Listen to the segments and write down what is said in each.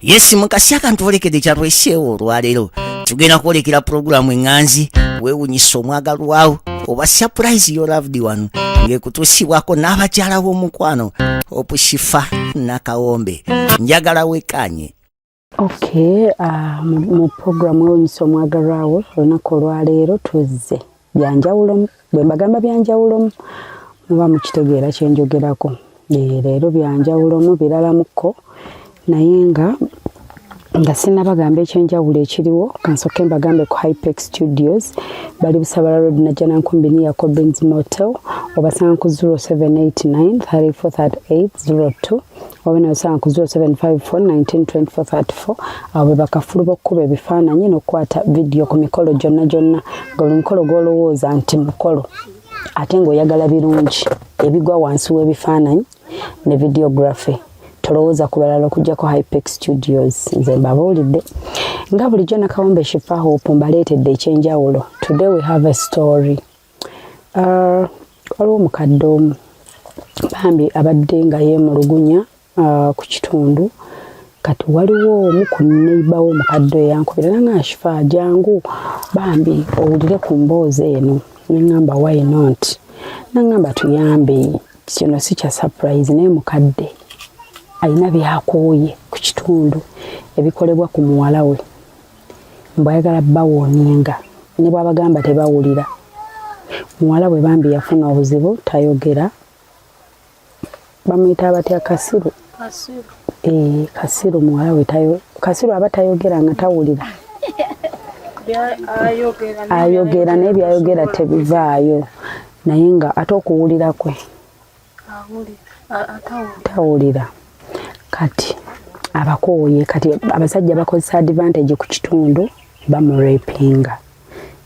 Yes, mukasi akantwolekedde kyatweseewo olwaleero, tugenda kwolekera pulogulaamu eŋŋanzi weewunyisa omwagalwawo oba surprise your loved one, ng'ekutuusibwako n'abakyala b'omukwano Opushifa Nakawombe. Njagala wekanye. Okay, mu programu Ewunyisa Omwagalwawo, olunaku olwaleero tuzze byanjawulomu. Bwe mbagamba byanjawulomu, muba mukitegeera kyenjogerako. Leero byanjawulomu biralamukko, naye nga sinnabagamba ekyenjawulo ekiriwo, kansooke mbagambe ku Hypex Studios. Bali Busabala Road, Najjanankumbi, near Cobins Motel. Obasanga ku 0789 343802 oba nabasanga ku 0754 192434. Abo be bakafulu b'okkuba ebifaananyi n'okukwata vidiyo ku mikolo gyonna gyonna, nga buli mukolo gw'olowooza nti mukolo ate ng'oyagala birungi ebigwa wansi w'ebifaananyi ne videography, tolowooza ku balala okugjako Hypex Studios. Nze mbabuulidde nga bulijjo, Nakawombe Shifa Hope, mbaleetedde ekyenjawulo. Today we have a story. Waliwo omukadde omu bambi abadde nga yeemulugunya ku kitundu. Kati waliwo omu ku neighbour wo omukadde oyo yankubira nanga, "Shifa, jangu bambi owulire ku mboozi eno." Neŋŋamba, "Why not?" Naŋŋamba, "Tuyambe, kino si kya surprise, naye mukadde alina byakooye ku kitundu ebikolebwa ku muwala we, mbwayagala bawarninga, ne bwabagamba tebawulira. Muwala we bambi yafuna obuzibu, tayogera, bamuyita batya? Kasiru." Kasiru. Muwala we kasiru, aba tayogera nga tawulira. Ayogera naye byayogera tebivaayo, naye nga ate okuwulira kwe tawulira. Kati abakooye, kati abasajja bakozesa advantage ku kitundu, bamurapinga.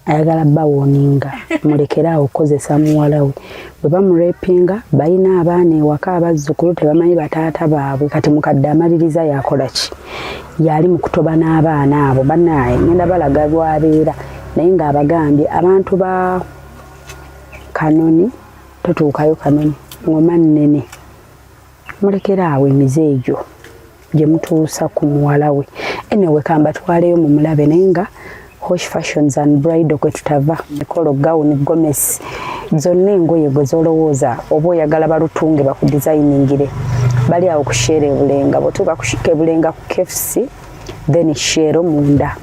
Ayagala bawarninga mulekere awo okukozesa muwala we. Bwe bamurapinga, balina abaana ewaka, abazzukulu, tebamanyi bataata baabwe. Kati mukadde amaliriza yakola ki? Yali mu kutoba n'abaana abo. Banaye ngenda balaga lwabeera, naye ng'abagambye abantu ba Kanoni, totuukayo Kanoni, ngoma nnene, mulekere awo emize egyo gye mutuusa ku muwala we. Anyway, kambatwaleyo mumulabe. Naye nga Hosh Fashions and Bridal kwe tutava, mikolo, gawuni, gomesi zonna, engoye gwe zolowooza oba oyagala balutunge bakudesigningire, bali awo ku Shell Ebulenga. Bwotuuka ku Ebulenga ku KFC, then Shell munda,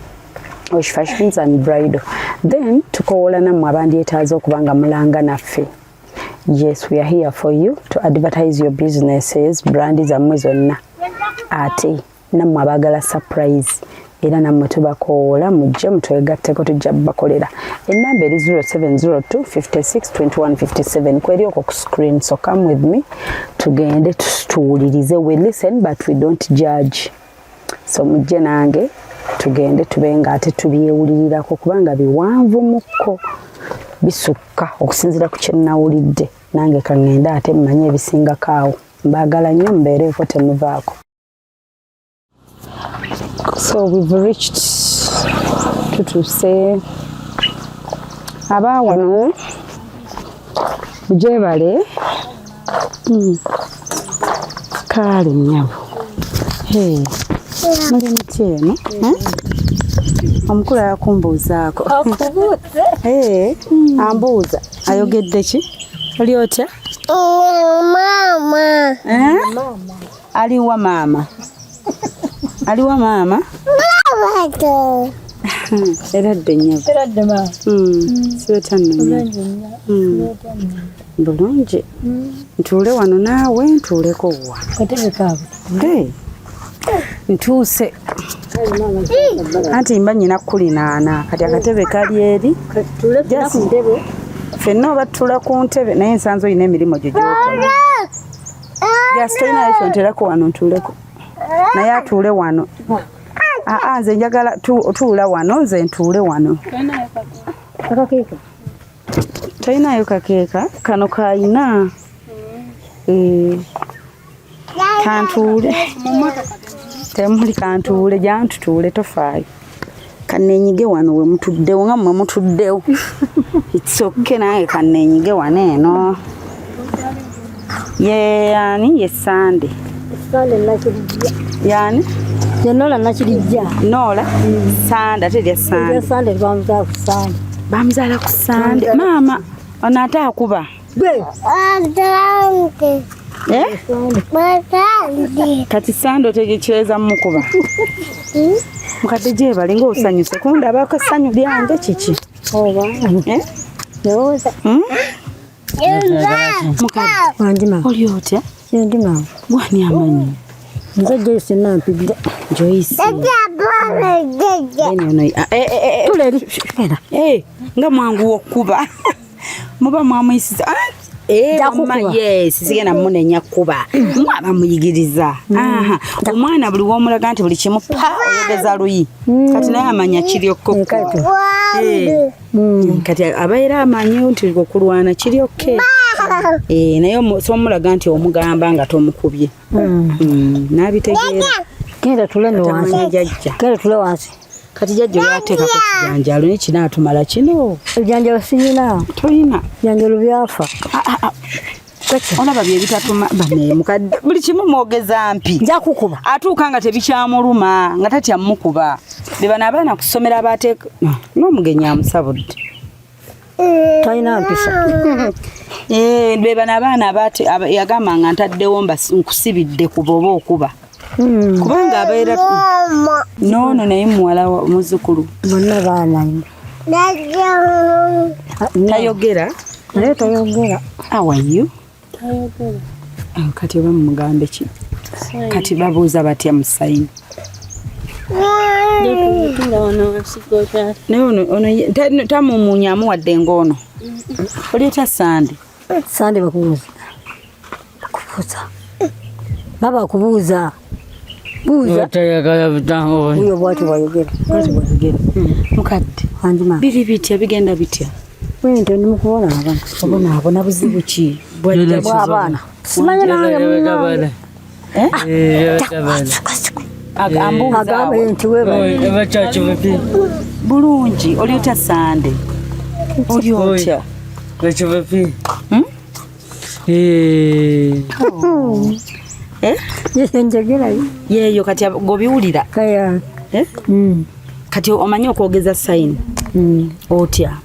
Hosh Fashions and Bridal. Then tukowoola nammwe abandyetaaze okuba nga mulanga naffe. Yes, we are here for you to advertise your businesses, brand zammwe zonna. Ate nammwe abaagala surprise, era nammwe tubakowoola mujje mutwegatteko, tujja bakolera. Enamba eri 0702 56 21 57, kweri okwo ku screen. So come with me, tugende tuwulirize. We listen but we don't judge. So mujje nange tugende tube nga ate tubyewulirirako, kubanga biwanvu mukko, bisukka okusinziira ku kyenawulidde. Nange kaŋŋende ate mmanye ebisingako awo. Mbaagala nnyo, mubeereeko, temuvaako. So we've reached, tutuuse. Abaawano gyebale. Kaale nnyabo. Hey, muli muti eno, eh? Omukulu ayakumbuuzaako. Hey, ambuuza ayogedde ki? Oli otya? Mama. Eh? Aliwa maama? Aliwa maama? Eradde nnyabo. Eradde maama. Siweta nno nnyabo. Bulungi. Ntuule wano naawe, ntuuleko wa? Katebe kaabwe. Hey. Ntuuse. Anti mba nyina kulinaana, kati akatebe kali eri. Tuule ffenna ku ntebe. Ffenna oba tutula ku ntebe, naye nsanze olina emirimu gyo gy'okola. Just tolinayo kyonterako wano ntuuleko. Naye atuule wano. Aa, nze njagala tuula wano, nze ntuule wano. Akakeeka. Tolinayo kakeeka? Kano kayina. Eh, kantuule. Temuli kantuule, jantutuule, tofaayo. Kaneenyige wano we mutuddewo, nga mmwe mutuddewo. It's okay, nange kaneenyige wano eno. Ye ani? Ye Sande. Sande Nakirijja. Yani? Ye Nola Nakirijja. Nola Sande, ate erya Sande. Erya Sande bamuzaala ku Sande. Bamuzaala ku Sande. Maama ono ate akuba. Gwe. Eh? Kati Sande otegekyeza mukuba. Mukadde gyebale ng'osanyuse kundabako essanyu lyange kiki? Oba. Eh? Ndowooza. Hmm? Mukadde. Wangi maama. Oli otya? Ndi maama. Gwani amanyi? Nze Joyce Nampijja. Joyce. Tula eri. Eh, nga mwangu okuba. Muba mwamuyisiza. Ah, yes, sigenda munenya kuba. Mwaba muyigiriza. Aha. Omwana buli womulaga nti buli kimu pa oyogeza luyi. Kati naye amanya kiri okko. Kati abeera amanyi nti okulwana kiri okke. Naye somulaga nti omugamba nga tomukubye. N'abitegeera. Genda tule no wansi. Genda tule wansi. Kati jjajja yateekako kijanjaalo naye kinaatumala kino. Ebijanjaalo sirina. Tolina. Ebijanjaalo byafa. Olaba bye bitatuma bane mukadde buli kimu mwogeza mpi. Nja kukuba. Atuuka nga tebikyamuluma nga tatya mukuba. Be bano abaana ku ssomero abateeka n'omugenyi amusabudde. Talina mpisa. Be bano abaana yagamba nga ntaddewo nkusibidde kuba oba okuba. Kubanga abeera noono naye muwala wa muzzukulu. Bonna baana. Tayogera. Naye tayogera. How are you? Tayogera. Kati oba mumugambe ki? Kati babuuza batya mu sayini? Naye ono tamumuunyamu wadde ng'ono. Oli otya Sande? Sande bakubuuza. Bakubuuza. Baba akubuuza. Buuza. Oyo bw'atyo bw'ayogera. Bw'atyo bw'ayogera. Mukadde. Wangi maama. Biri bitya bigenda bitya? Bwentyo ndi mu kubonaabona. Obonaabona buzibu ki? Bwajja bw'abaana. Simanyi nange munnange. Agambe nti weebale. Bulungi. Oli otya Sande? Oli otya? Njogera. Yeeyo kati gobiwulira. Kati omanyi okwogeza sayini? Otya?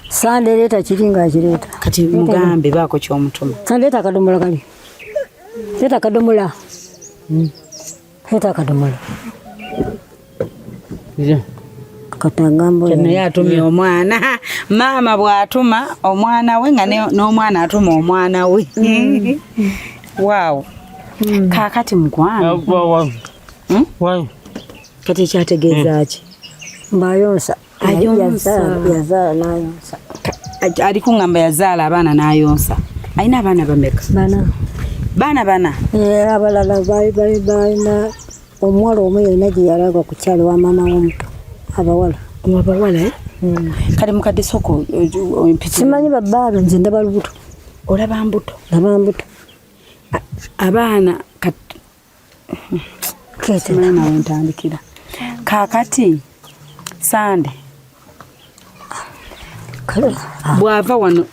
Sande leeta kiri ng'akireeta. Kati mugambe baako ky'omutuma. Sande leeta akadomola kali. Leeta akadomola. Leeta akadomola. Katagamba naye atumye omwana. Maama bw'atuma omwana we nga n'omwana atuma omwana we. Waawo. Kaakati mukwano. Kati ekyategeeza ki? Mbayonsa. Ayonsa. Yazaala n'ayonsa. Ali kuŋŋamba yazaala abaana n'ayonsa. Alina abaana bameka? Bana. Baana bana? Abalala balina omuwala omu yalina gye yalaga ku kyalo wa maama w'omuto. Abawala. Abawala, eh? Kale mukadde sooka ompitire. Simanyi babbaabwe nze ndaba lubuto. Olaba mbuto? Ndaba mbuto. Abaana kati simanyi nawe ntandikira. Kaakati Sande bw'ava wano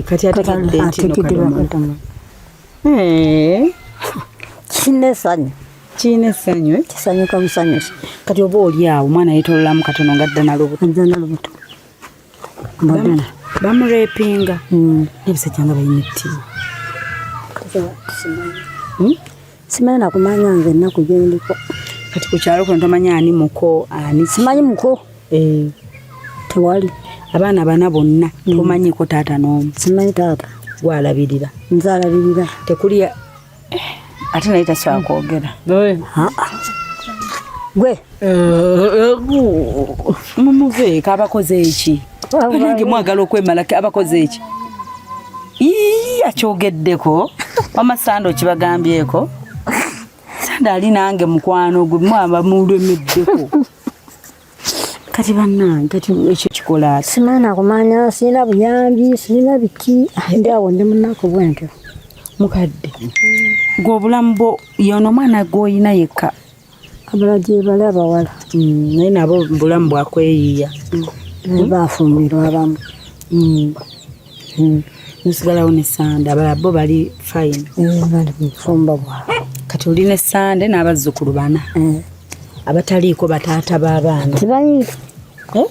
kati ategedde nti no kadomola. Kirina essanyu. Kirina essanyu, eh? Kisanyuka busanyusi. Kati oba oli awo omwana yeetooloolamu katono ng'adda na lubuto. Adda na lubuto. Bamurepinga. N'ebisajja nga balina ettima. Simanyi nakumanya nze ennaku gye ndiko. Kati ku kyalo kuno tomanyi ani muko ani? Simanyi muko. Tewali. Abaana bana bonna tomanyiko taata n'omu. Simanyi taata. Gw'alabirira. Nze alabirira. Tekuli ate naye tasobola kwogera. Gwe. Mumuveeko abakoze eki? Banange mwagala okwemalako abakoze eki? Ii, akyogeddeko. Wamma Sande okibagambyeko. Sande ali nange mukwano gwe mwaba mulemeddeko. Kati bannange kati ekyo kikola ati? Simanyi nakumanya, sirina buyambi, sirina biki, ndi awo ndi munaku bwentyo. Mukadde, gwe obulamu bwo yono omwana gw'olina yekka? Abalala gye bali abawala. Naye nabo bulamu bwakweyiiya. Bafumbirwa abamu. Musigalawo ne Sande, abalala bo bali fine. Bali mu bufumbo bwabwe. Kati oli ne Sande n'abazzukulu bana abataliiko bataata b'abaana. Tebayiika. Eh?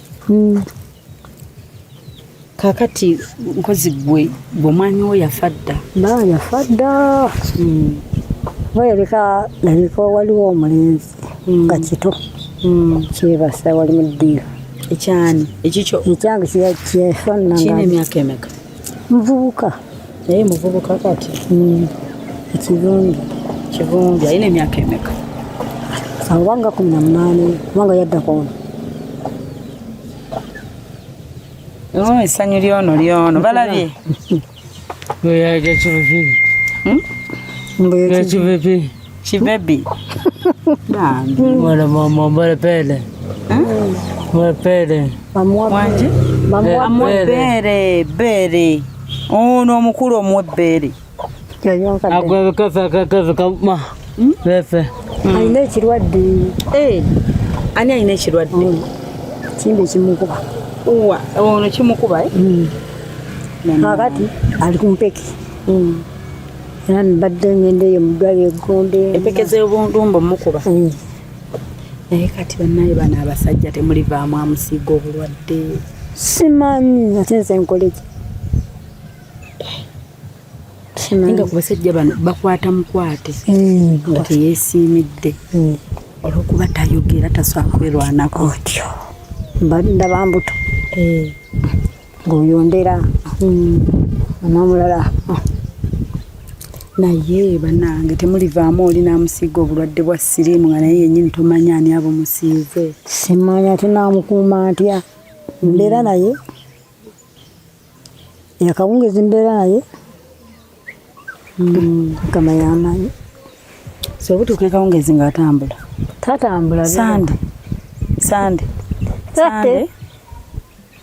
Kaakati nkozi gwe gwe omwami wo yafa dda? Ba yafa dda. Oba yaleka yaleka waliwo omulenzi nga kito kyebasa wali mu ddiiro. Ekyani ekikyo? Ekyange kyefaanana Kirina nga emyaka emeka? Muvubuka. Naye muvubuka kati? Ekivumbi. Kivumbi alina emyaka emeka? Oba nga 18 kubanga yadda ku ono. Oh, essanyu lyono lyono balabye. Kibebi. Kibebi. Bambi. Mwana mama mbale pele. Mbale pele. Wanje? Amuwe bbeere, bbeere. Ono omukulu omuwe bbeere. Agwe kafe kafe kama. Befe. Alina ekirwadde. Eh, ani alina ekirwadde? Kimbe kimukuba. Uwa, ono kimukuba eh? Kaakati ali ku mpeke. Era mbadde ngenda eyo mu ddwaliro e Gombe. Empeke z'obundumbo mukuba. Naye kati bannaye bano abasajja temulivaamu amusiiga obulwadde. Simanyi ate nze nkole ki? Naye nga ku basajja bano bakwata mukwate nga teyeesiimidde olw'okuba tayogera tasobola kwerwanako. Otyo ndaba mbuto ng'oyondera n'omulala. Naye bannange temulivaamu oli n'amusiiga obulwadde bwa siriimu nga naye yennyini tomanya ani abumusiize. Simanyi ate naamukuuma ntya? Mbeera naye akawungezi mbeera naye Mukama yamanyi. So obutuuka ekawungezi ng'atambula? Tatambula. Sande. Sande. Sande.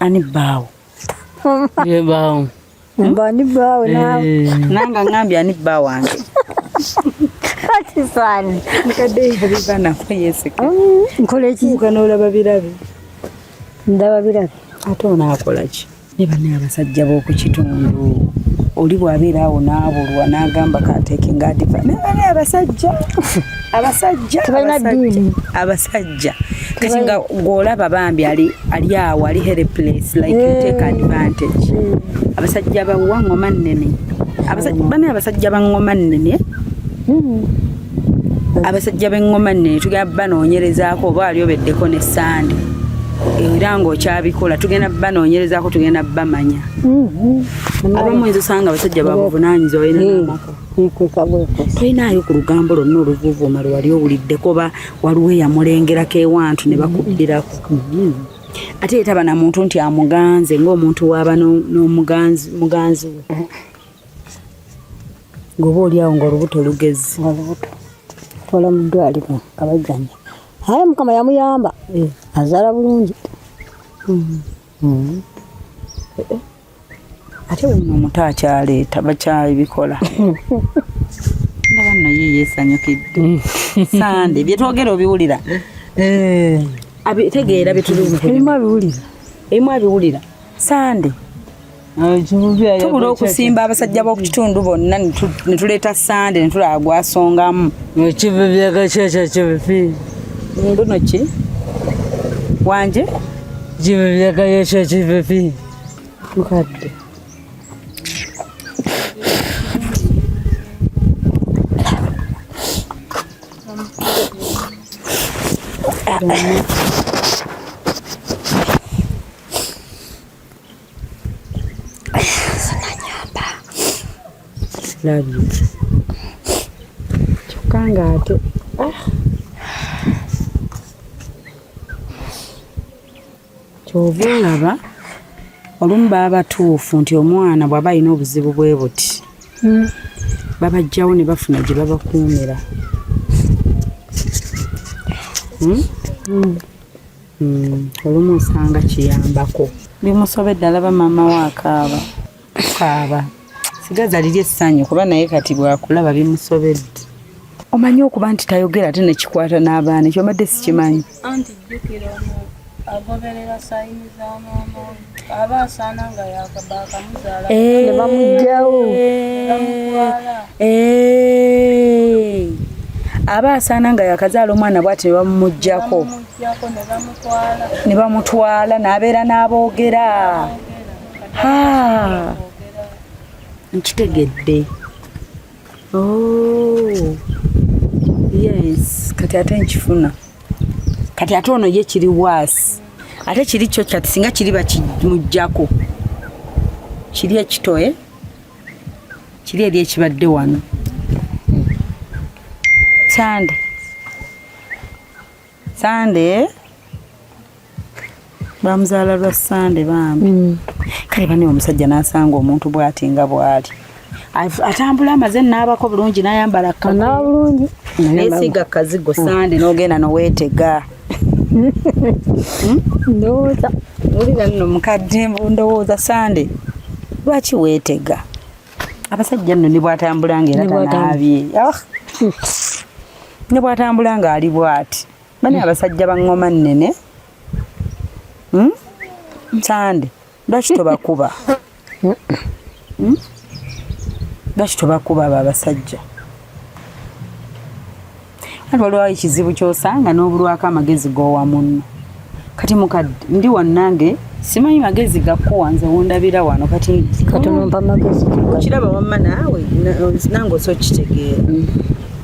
Ani bbaawo? Ye bbaawo. Mba ani bbaawo naawe? Nange aŋŋambye ani bba wange. Kati Sande. Mukadde yabiva nako yeeseke. Nkola ki? Tuuka n'olaba birabe. Ndaba birabe. Ate ono akola ki? Ne banne abasajja b'oku kitundu oli bw'abeera awo n'abulwa n'agamba kateekinga adiva. Naye banne abasajja abasajja Tebalina ddiini. Abasajja kati nga gw'olaba bambi ali ali awo ali helpless like you take advantage. Abasajja bawa ngoma nnene. Abasajja banne abasajja ba ngoma nnene. Abasajja b'engoma nnene tugenda banoonyerezaako oba ali obeddeko ne Sande. Era ng'okyabikola tugenda banoonyerezaako tugenda bamanya. Abamu oyinza osanga abasajja babuvunaanyizibwa balina n'amaka. Tolinaayo ku lugambo lwonna oluvuuvuuma lwe wali owuliddeko oba waliwo eyamulengerako ewantu ne bakubbirako. Ate yeetaba na muntu nti amuganze ng'omuntu waaba n'omuganzi muganzi we. Ng'oba oli awo ng'olubuto lugezi. Olubuto. Twala mu ddwaliro nga bajjanja. Aye Mukama yamuyamba. Azaala bulungi. Ate wuno omuto akyaleeta bakyabikola. Ndaba nno ye yeesanyukidde. Sande bye twogera obiwulira. Abitegeera bye tuli mu Ebimu abiwulira. Ebimu abiwulira. Sande. Tubula okusimba abasajja b'oku kitundu bonna ne tuleeta Sande ne tulaba gwasongamu. Mbuno ki? Wanje? Mukadde. Labye. Kyokka ng'ate ky'ova olaba olumu baba batuufu nti omwana bw'aba alina obuzibu bwe buti babaggyawo ne bafuna gye babakuumira. Olumu osanga kiyambako. Bimusobedde alaba maama we akaaba. Kaaba. Sigaza liri essanyu kuba naye kati bw'akulaba bimusobedde. Omanyi okuba nti tayogera ate ne kikwata n'abaana ekyo mbadde sikimanyi. Anti jjukira ono agoberera sayini za maama we. Aba asaana nga baakamuzaala. Ne bamuggyawo. Bamutwala. Aba asaana nga yakazaala omwana bwati ne bamumuggyako ne bamutwala n'abeera n'aboogera. Nkitegedde. Oh. Yes, kati ate nkifuna. Kati ate ono ye kiri waasi. Ate kiri kyo kati singa kiri bakimuggyako. Kiri ekito eh? Kiri eri ekibadde wano. Sande. Sande. Bamuzaala lwa Sande bambi. Kale bane omusajja n'asanga omuntu bw'ati nga bw'ali. Atambula amaze naabako bulungi n'ayambala Anaaba bulungi. Nesiiga kazigo Sande n'ogenda noweetega. Ndowooza. Wulira nno mukadde ndowooza Sande lwaki weetega? Abasajja nno ne bw'atambula ng'era tanaabye. Ne bw'atambula ng'ali bw'ati. Bani abasajja ba ngoma nnene? Sande lwaki tobakuba? Lwaki tobakuba abo abasajja? Anti waliwo ekizibu ky'osanga n'obulwako amagezi g'owa munno. Kati mukadde ndi wannange simanyi magezi gakkuwa nze wondabira wano kati Katono mpa magezi. Okiraba wamma naawe nange osobola okukitegeera.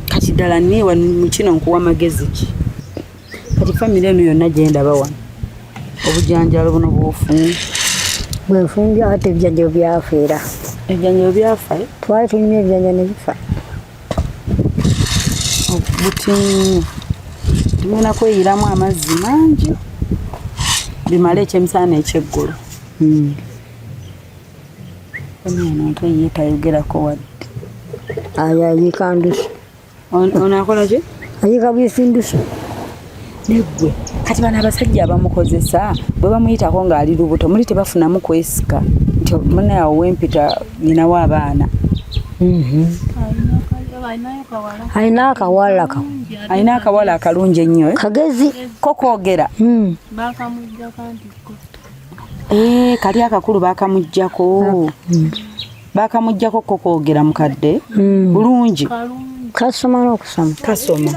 Kati ddala niiwa mu kino nkuwa magezi ki? Kati famire eno yonna gye ndaba wano obujanjalo buno bw'ofunye. Bwenfumbye ate ebijanjalo byafa era. Ebijanjalo byafa? Twali tunywa ebijanjalo ne bifa. Buti tugenda kweyiramu amazzi mangi bimale ekyemisana n'ekyeggulo. Ono nto ye tayogerako wadde. Ayo ayiika ndusu. Ono akola ki? Ayiika buyisi ndusu. Neggwe kati bano abasajja abamukozesa bwe bamuyitako ng'ali lubuto muli tebafunamu kwesika nti munne awo wempita nnyina w'abaana. Alina akawala ka. Alina akawala akalungi ennyo. Kagezi. Ko kwogera. Kali akakulu baakamuggyako. Baakamuggyako ko kwogera mukadde. Bulungi. Kasoma n'okusoma. Kasoma.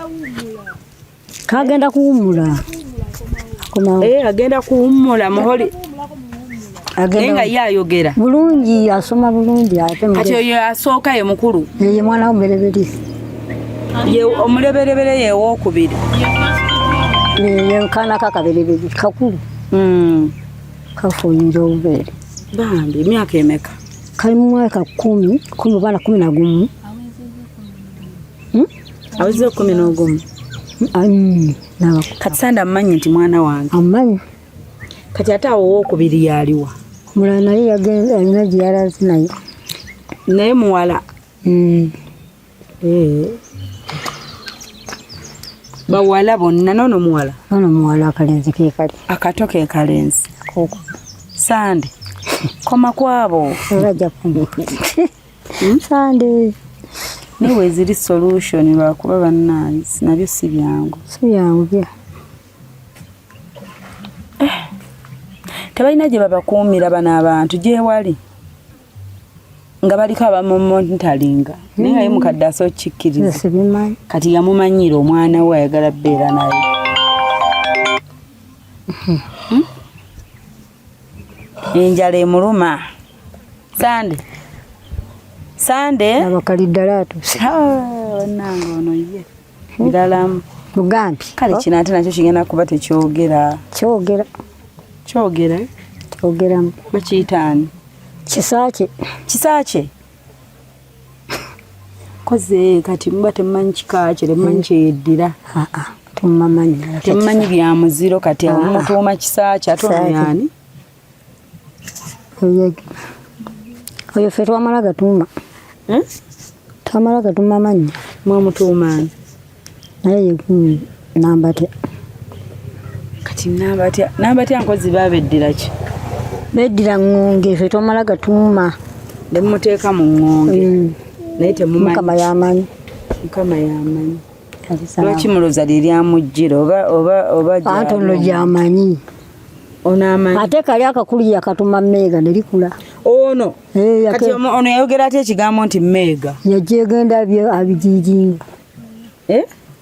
Kagenda kuwummula. Agenda kuwummula muholi. Naye nga ye ayogera. Bulungi asoma bulungi ate. Kati oyo asooka ye mukulu. Ye mwana w'omubereberye. Ye omuleberebere ye owookubiri. Ye kaana k'akabereberye kakulu. Kafuuyinja obubeere. Bambi emyaka emeka? Kali mu mwaka 10, 10 oba 11. Aweze 11. Kati Sande amumanyi nti mwana wange. Amumanyi. Kati ate awo owookubiri yaliwa? Omulala naye yagenda alina gye yalaze naye. Naye muwala. Bawala bonna n'ono muwala? N'ono muwala akalenzi ke kali. Akato ke kalenzi. Sande koma kwabo. Era ajja kumpa. Sande. Naye weeziri solution lwakuba bannange nabyo si byangu. Si byangu bya. Tebalina gye babakuumira bano abantu gyewali nga baliko abamumontalinga naye nga ye mukadde asobola okukikkiriza. Kati yamumanyiira omwana we ayagala bbeera naye. Enjala emuluma. Sande. Sande. Abakali ddala atuuse. Bannange ono ye. Biralamu. Mugambi. Kale kino ate nakyo kigenda kuba tekyogera. Kyogera. Kyogera? Kyogeramu. Bakiyita ani? Kisaakye. Kisaakye? Koze kati muba temumanyi kika kye, temumanyi kyeyeddira. Temumanyi. Temumanyi bya muziro kati mumutuuma Kisaakye ate ono y'ani? Oyo ffe twamala gatuuma. Twamala gatuuma amannya. Mwamutuuma ani? Naye ye Nambatya. Kati Nambatya, Nambatya nkozi baabeddira ki? Beddira ŋŋonge, ffe twamala gatuuma. Ne mumuteeka mu ŋŋonge. Naye temumanyi. Mukama y'amanyi. Mukama y'amanyi. Lwaki mulowooza lye lyamuggyira oba Ate ono gy'amanyi. Ono amanyi. Ate kali akakulu yakatuma mmeega ne likula. Ono. Kati ono yayogera atya ekigambo nti mmeega? Yajja egenda abijiijinga.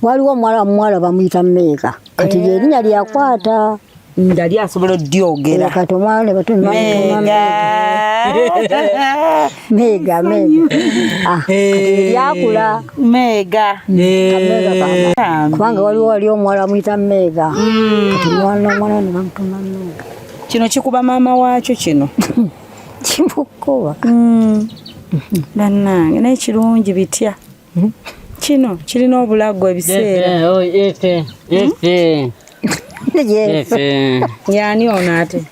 Waliwo omuwala bamuyita Meega, kati lyerinnya lyakwata nga lyasobola odyogera. Kati omwana ne batuma Meega. Meega, Meega. Ah, kati lyakula Meega. Kameega kama. Kubanga waliwo wali omuwala amuyita Meega, kati omwana ne bamutuma Meega. Kino kikuba maama waakyo kino. Kimukuba. Bannange, naye kirungi bitya kino kirina obulago ebiseera. Efe, efe, efe. Yani ono ate?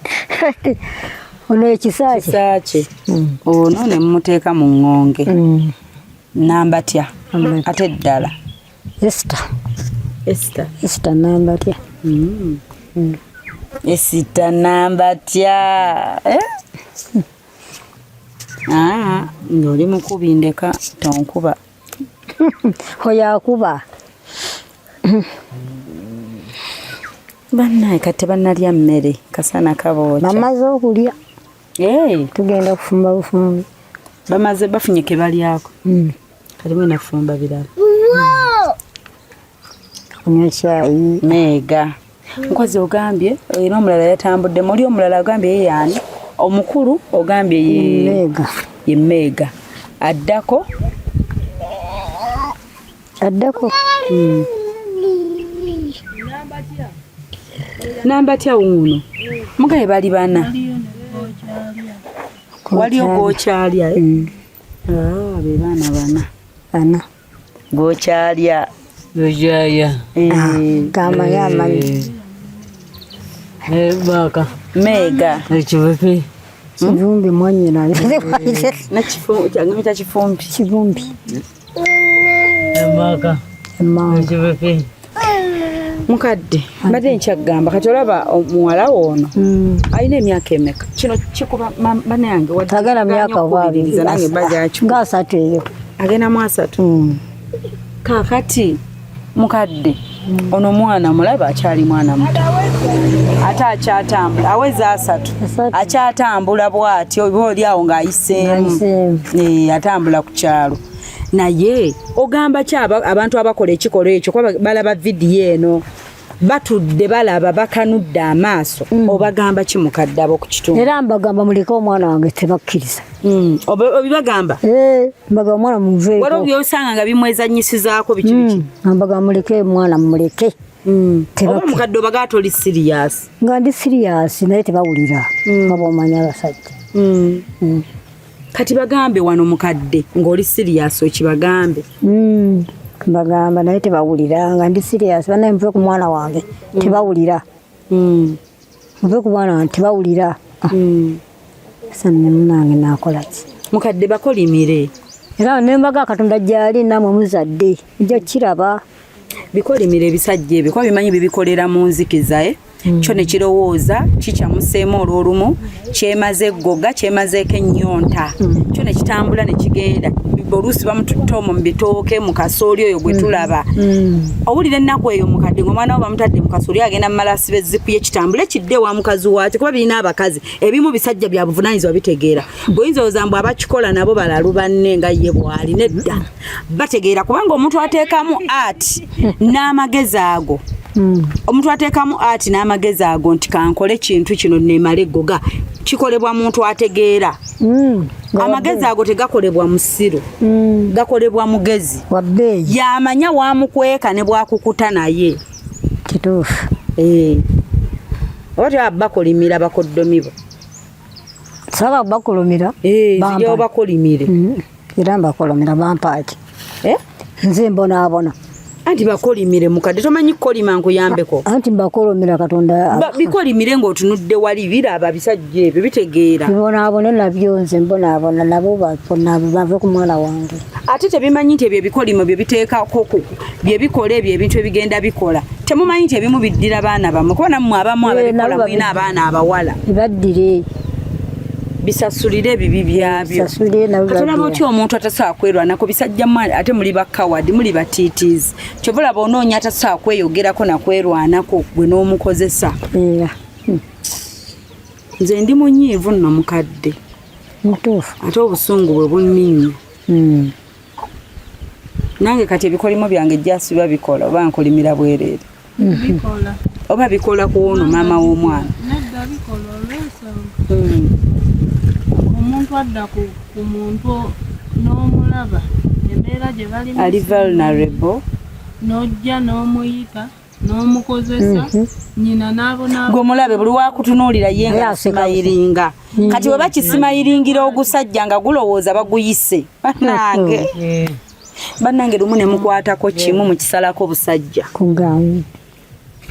Ono ekisaaki. Kisaaki ono ne mumuteeka mu ŋŋonge. Nambatya ate ddala? Esita. Esita. Esita Nambatya. Esita Nambatya, eh? Ah, ng'oli mukubi, ndeka tonkuba. Oyo akuba. Bannaye, kati tebannalya mmere, kasana kabookya. Bamaze okulya. Hey, tugenda kufumba bufumbi. Bamaze bafunye ke balyako. Kati mwena kufumba birala. Kunywa kyayi. Meega nkozi ogambye era omulala yatambudde muli, omulala ogambye ye yaani omukulu ogambye ye Meega. Ye Meega addako. Addako. Nambatya wuuno mugaye bali bana, waliyo gokyalya, eh? Ah, be baana bana. Bana. Gokyalya. Gokyalya. Eh, Gamanyi amanyi. Baka. Meega. Ekivupi. Kivumbi mwanyina. Nakifumbi kifumbi. Kivumbi. Baka. Emmanga. Ekivupi. Mukadde, mbadde nkyagamba kati olaba omuwala wo ono alina emyaka emeka? Kino kikuba banange. Agenda myaka oba abiri. Nange bajakikuba. Nga 30 eyo. Agenda mu 30. Kaakati mukadde, ono mwana mulaba akyali mwana muto ate akyatambula, aweza 30. 30. Akyatambula bw'atyo, oba oli awo ng'ayiseemu. Ng'ayiseemu. Eh, atambula ku kyalo. Naye ogamba ki abantu abakola ekikolwa ekyo? Kuba balaba vidiyo eno, batudde balaba, bakanudde amaaso. Obagamba ki mukadde abo ku kitundu? Era mbagamba muleke omwana wange, tebakkiriza. Obibagamba? Eh, mbagamba omwana muveeko. Waliwo byosanga nga bimwezanyisizaako biki biki? Mbagamba muleke omwana, mumuleke. Oba Tebakki- mukadde obagaa toli serious? Nga ndi serious, naye tebawulira, nga bwomanya abasajja. Kati bagambe wano mukadde ng'oli serious, okibagambe. Mbagamba naye tebawulira nga ndi serious. Banaye muve ku mwana wange, tebawulira. Muve ku mwana wange, tebawulira. Sa munange nakola ki? Mukadde, bakolimire. Era nembaga Katonda gyali, namwe muzadde ojja kiraba. Bikolimire ebisajja ebyo, kuba bimanyi bibikolera mu nzikiza, eh? Kyo ne kirowooza kikyamuseemu olw'olumu, kyemaze eggoga, kyemazeeko ennyonta, kyo ne kitambula ne kigenda. Oluusi bamututte omwo mu bitooke, mu kasooli oyo gwe tulaba. Owulira ennaku eyo mukadde, ngaomwana wo bamutadde mu kasooli, agenda mumala asiba ezzipu ye, kitambule kidde ewa mukazi waakyo, kuba birina abakazi. Ebimu bisajja bya buvunaanyizibwa, bitegeera. Bw'oyinza olowooza mbu abakikola nabo balalu banne nga ye bw'ali, nedda, bategeera. Kubanga omuntu ateekamu ati n'amagezi ago, omuntu ateekamu ati n'amagezi ago nti kankole kintu kino neemale eggoga, kikolebwa muntu ategeera. Amagezi ago tegakolebwa musiru, gakolebwa mugezi. Wabbeeyi. Yamanya wamukweka ne bwakukuta naye. Kituufu. Eh. Oba tebaba bakolimira bakoddomi bo? Saba bakulumira. Eh, Bampa. nzija obakolimire. Era mbakolomera, bampaaki? Eh? Nze mbonaabona. Anti bakolimire mukadde, tomanyi kukolima, nkuyambeko? Anti mbakolomera Katonda. Bikolimire ng'otunudde wali, biraba bisajja ebyo bitegeera. Bibonaabona nabyo, nze mbonaabona, nabo bave ku mwana wange. Ate tebimanyi nti ebyo ebikolimo bye biteekako bye bikola ebyo ebintu ebigenda bikola. Temumanyi nti ebimu biddira baana bammwe, kuba nammwe abamu Eh, ababikola nabo mulina abaana abawala. Bibaddire. Bisasulire ebibi byabyo. Bisasulire nabo. Kati olaba Baddira. otya omuntu atasobola kwerwanako? Bisajja mmwe ate muli bakawadi, muli batiitiizi. Kyova olaba onoonya atasobola kweyogerako nakwerwanako, gwe n'omukozesa. Era Nze ndi munyiivu nno mukadde. Mutuufu. Ate obusungu bwe bunninnya. Nange kati ebikolimo byange jasi biba bikola oba nkolimira bwereere. Bikola. Oba bikola ku ono maama w'omwana. Nedda bikola olw'ensonga. Omuntu adda ku muntu n'omulaba embeera gye balimu. Ali vulnerable. N'ojja n'omuyita n'omukozesa nnyina n'abonaabona. Gwe omulabe buli wakutunuulira ye nga asimayiringa. Kati bwe bakisimayiringira ogusajja nga gulowooza baguyise. Bannange. Bannange lumu ne mukwatako kimu mukisalako obusajja. Kugamba.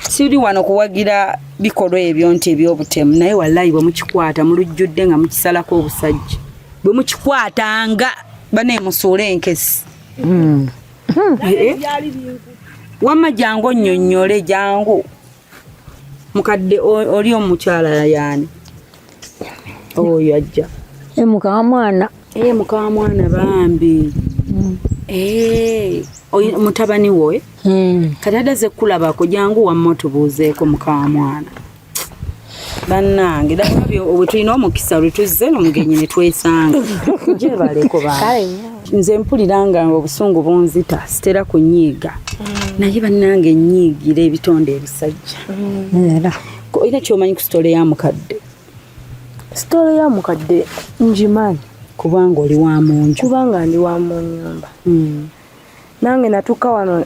Siri wano kuwagira bikolwa ebyo nti eby'obutemu, naye wallayi bwe mukikwata mulujjudde nga mukisalako obusajja. Bwe mukikwatanga bane musuule enkesi. Wamma jangu onnyonnyole, jangu. Mukadde oli omukyala yaani? Oyo ajja. Mukamwana. Mukamwana bambi. Oyi mutabani wo? Kati adaze kulabako, jangu wamma otubuuzeeko mukamwana. Bannange, bwe tulina omukisa lwe tuzze n'omugenyi ne twesanga. Gyebaleko bambi. Nze mpulira nga obusungu bunzita, sitera kunyiiga. Naye bannange nnyiigira ebitonde ebisajja. Era. Olina ky'omanyi ku sitole ya mukadde? Sitole ya mukadde ngimanyi. Kubanga oli wa mu nju. Kubanga ndi wa mu nnyumba. Nange natuuka wano,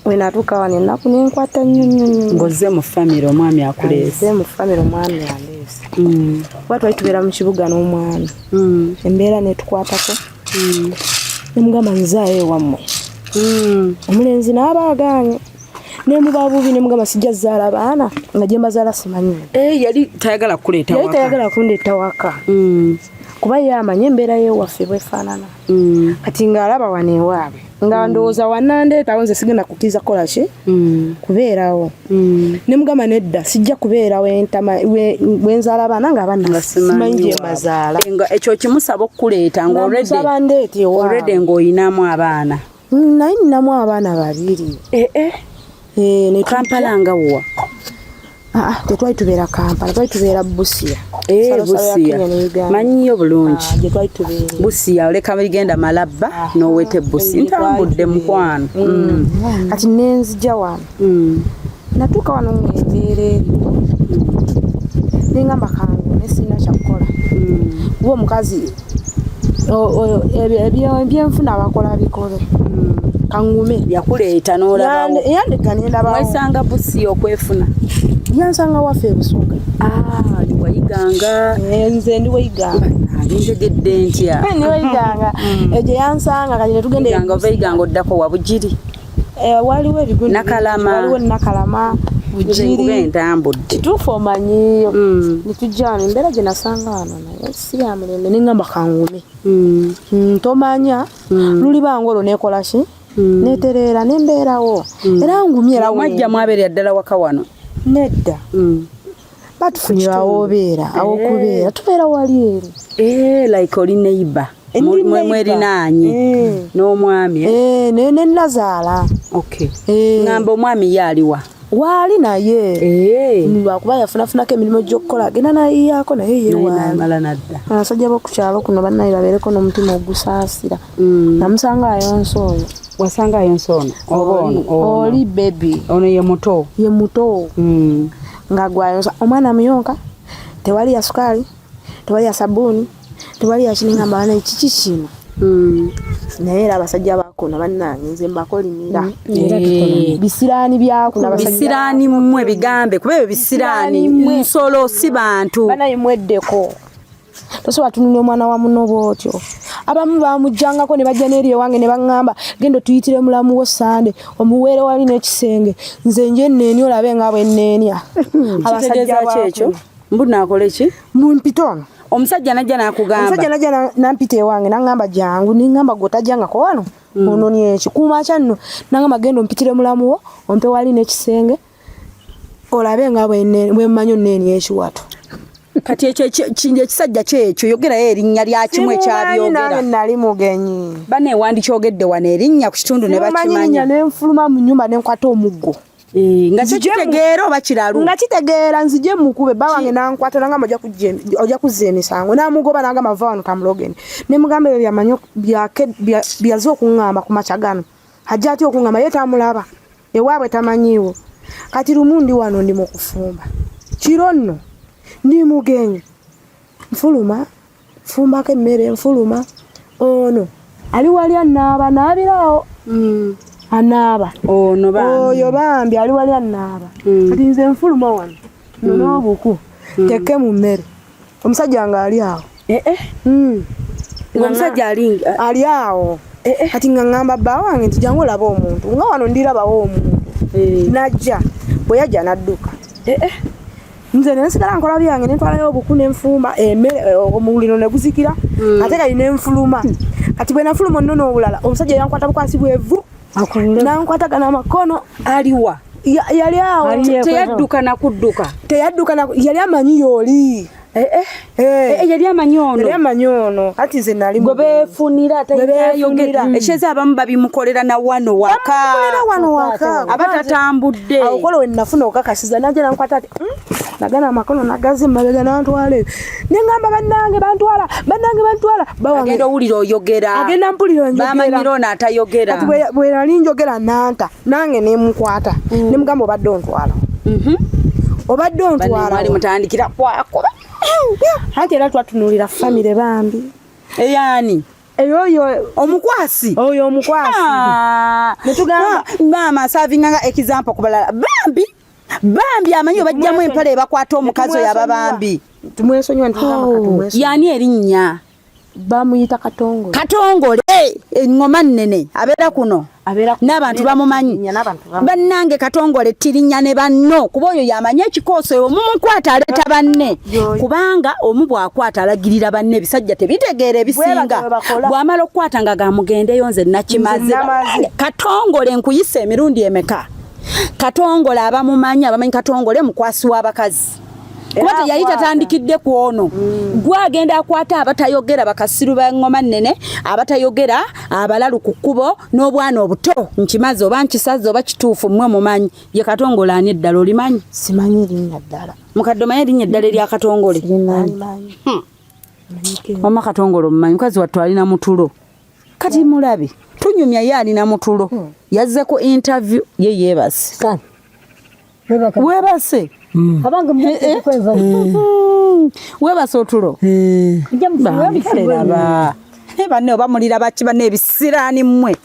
we natuuka wano ennaku nenkwata nnyo nnyo nnyo. Ng'ozze mu famire omwami akuleese. Nze mu famire omwami andeese. Kuba twali tubeera mu kibuga n'omwami. Embeera n'etukwatako. Ne mugamba nzaayo ewammwe. Omulenzi n'aba agaanye. Ne muba bubi ne mugamba sijja zaala baana nga gye mbazaala simanyi. Yali tayagala kukuleeta Yali waka. tayagala kundeeta waka. Kuba ye amanyi embeera y'ewaffe bw'efaanana. Kati ng'alaba wano ewaabwe. Nga ndowooza wanandeetawo nze sigenda kukkiriza kukola ki? Kubeerawo. Ne mugamba nedda sijja kubeerawo entama we nzaala abaana nga abaana simanyi gye mbazaala. Nga ekyo kimusaba okukuleeta nga Nga musaba ndeete ewaabwe. already ng'olinamu abaana. Naye nninamu abaana babiri. Ne Kampala nga wa? Tetwali tubeera Kampala, twali tubeera Busia. Salo salo ya Busia. Kenya ne Uganda. Manyiyo bulungi. Gye twali tubeera. Busia oleka ligenda Malaba n'oweta Busia. Ntambudde mukwano. Kati ne nzija wano. Natuuka wano ng'embeera eriwo. Ne ngamba kangu ne sirina kya kukola. Kuba omukazi ebyenfuna bakola bikole. Kangume. Yakuleeta n'olabawo. Yandeka ne ndabawo. Mwesanga Busia okwefuna. Yansanga waffe e Busoga. Ndi Wayiganga. Nze ndi Wayiganga. Ntegedde ntya? Ndi Wayiganga. Egyo yansanga kati ne tugenda e Iganga, ova Iganga oddako wa Bugiri. Waliwo ebigundi Nakalama. Waliwo Nakalama, Nze Bugiri. ntambudde. Kituufu omanyiiyo. Ne tujja wano embeera gye nasanga wano naye si ya mulembe ne ngamba kangume. Tomanya luliba ng'olwo neekola ki? Neetereera ne mbeerawo. Era ngumye era Mwajja mwabeerera ddala waka wano? Nedda. Batufunira awoobeera, aw'okubeera. Tubeera wali eri. Like oli neighbor. Ndi neighbor. Mwerinaanye n'omwami. Ne nnazaala. Okay. Ngamba omwami ye aliwa? Waali naye. Lwakuba yafunafunako emirimu gy'okukola agenda n'ayiyaako naye ye Naye waali. n'amala n'adda. Abasajja b'oku kyalo kuno bannaye babeereko n'omutima ogusaasira. Namusanga ayonsa oyo. Wasanga ayonsa ono? Oba ono? Oli baby. Ono ye muto? Ye muto. Nga gwayonsa omwana muyonka, tewali ya sukaali, tewali ya sabbuuni, tewali ya kini ngamba bana kiki kino. Naye era abasajja bakuno bannange nze mbakolimira. Bisiraani byakuno abasajja. Bisiraani mmwe bigambe kuba ebyo bisiraani nsolo si bantu. Banaye mweddeko. Tosobola tunula omwana wa munno bw'otyo. Abamu bamuggyangako ne bajja n'eri ewange ne baŋŋamba genda otuyitire mulamu wo Sande omuweere wali n'ekisenge nze nje nneenya olabe nga bwe nneenya. Abasajja Kitegeeza ki ekyo? bakuno. Mbu naakole ki? Mumpita ono. Omusajja n'ajja n'akugamba. Omusajja n'ajja n'ampita ewange n'aŋŋamba jangu ne ŋŋamba gwe otajjangako wano onoonye ki? Kumakya nno n'aŋŋamba genda ompitire mulamu wo ompe wali n'ekisenge olabe nga bwe mmanyi onneenya ekiwato. Kati ekyo ekisajja kyekyo yogerayo erinnya lya kimu Simumanyi ekyabyogera. nange nali mugenyi. Banne wandikyogedde wano erinnya ku kitundu ne Simumanyi bakimanya. linnya ne nfuluma mu nnyumba ne nkwata omuggo. Eh, nga kitegeera oba kiralu nga kitegeera nzije mukube bba wange nankwata nangamba ojja kuzza emisango namugoba nangamba va wano kamulogeni nemugamba ebyo byamanyi byaze okuŋŋamba ku makya gano ajja atya okuŋŋamba ye tamulaba ewaabwe tamanyiiwo kati lumu ndi wano ndi mu kufumba kiro nno ndi mugenyi nfuluma nfumbako emmere nfuluma ono ali wali anaaba naabirawo anaaba ono bambi oyo bambi ali wali anaaba kati nze nfuluma wano nona obuku tekke mu mmere omusajja nga ali awo eh eh omusajja ali ali awo kati nga ŋŋamba bba wange nti jangu olabe omuntu nga wano ndirabawo omuntu najja bwe yajja n'adduka nze nensigala nkola byange nentwalayo obuku nenfumba emmere omuliro ne guzikira ate kali nenfuluma kati bwe nafuluma onnono obulala omusajja yankwata bukwasi bwevu nankwatagana amakono aliwa yali awo teyadduka nakudduka teyadduka yali amanyi yooli yali amanyi ono yali amanyi ono kati nze nali gwe beefunira tayogera ekyeza abamu babimukolera na wano waka bamukolera wano waka aba tatambudde awo kola we nafuna okakasiza najja nankwata ati nagana amakono nagaze mabega nantwala eyo neŋŋamba bannange bantwala bannange bantwala agenda owulira oyogera agenda mpulira njogera bamanyira ono atayogera kati bwe nali njogera nanta nange nemukwata nemugamba obadde ontwala obadde ontwala mwali mutandikira kwakuba anti era twatunuulira famire bambi eyani eyoyo omukwasi oyo omukwasi netugamba maama asavinga nga example ku balala bambi bambi amanyi obajjamu empale ebakwata omukazi oyo aba bambi tumwesonyiwa ntugamba yani erinnya bamuyita Katongole. Katongole eŋŋoma nnene abeera kuno n'abantu bamumanyi bannange Katongole tirinnya ne banno kuba oyo yamanyi ekikooso oyo mumukwata aleeta banne kubanga omu bw'akwata alagirira banne ebisajja tebitegeera ebisinga bw'amala okukwata nga gamugendeyo nze nakimaze. Katongole nkuyisa emirundi emeka? Katongole abamumanyi abamanyi Katongole mukwasi w'abakazi kuba teyali tatandikidde ku ono gwe agenda akwata abatayogera bakasiru b'eŋŋoma nnene abatayogera abalalu ku kkubo n'obwana obuto nkimaze oba nkisaze oba kituufu mmwe mumanyi ye Katongole ani eddala olimanyi? Simanyi erinnya ddala. Mukadde omanyi erinnya eddala erya Katongole? Mama Katongole omumanyi mukazi wattu alina mutulo kati mulabe tunyumya ye alina mutulo yazze ku interview ye yeebase weebase weebase otulo bambi banne oba mulira baki banne ebisiraani mmwe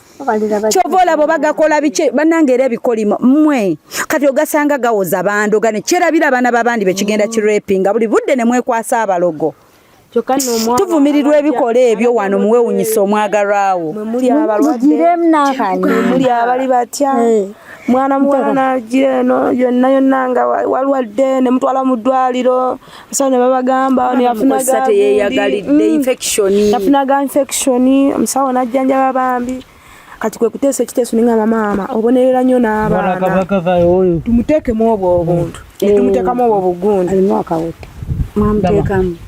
kyova olaba oba gakola biki bannange era ebikolimo mmwe kati ogasanga gawoza bandoga ne kyerabira abaana b'abandi bekigenda kirepinga buli budde ne mwekwasa abalogo tuvumirirwa ebikola ebyo wano muwewunyisa omwagalwawo muli abalwadde muli abali batya mwana muwala nagira eno yonna yonna nga walwadde ne mutwala mu ddwaliro omusawo ne babagamba yafunaga infection omusawo n'ajjanjaba bambi kati kwe kuteesa ekiteeso nengamba maama obonerera nnyo n'abaana tumuteekemu obwo obuntu netumuteekamu obwo obugundi